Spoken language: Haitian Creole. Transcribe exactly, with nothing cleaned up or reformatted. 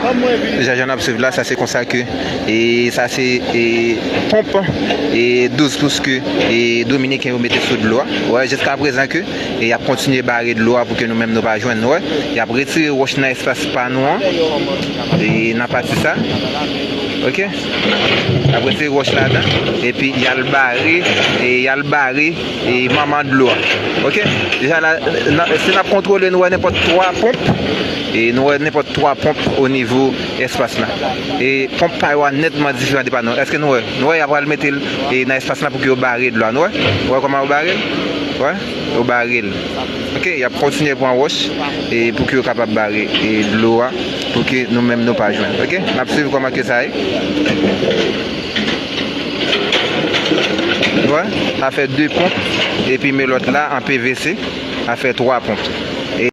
Deja, jan n ap swiv la, sa se konsa ke, e sa se, e, ponp, e douz pous ke, e Dominiken yo mete sou dlo a. Wè, jiska prezan ke, e y ap kontinye bare dlo a pou ke nou menm nou pa jwenn, wè. Y ap retire wòch nan espas pa nou an. E nan pati sa. Ok? Y ap retire wòch ladan. Epi y al bare, e y al bare, e manman dlo a. Ok? Deja la, nan, si n ap kontwole, nou wè nenpòt twa ponp. E nou wè nenpòt twa ponp o nivo espas la. E ponp pa yo a nètman diferan de pa nou. Èske nou wè? Nou wè y ap pral mete l, e nan espas la pou ke yo bare dlo a. Nou wè? Nou wè kòman yo bare l? Wè? Yo bare l. Ok, y ap kontinye pran wòch, e pou ke yo kapab bare, e dlo a, pou ke nou menm nou pa jwenn. Ok? N ap swiv kòman ke sa ye. Wè? Sa fè de ponp, epi men lòt la an P V C, sa fè twa ponp.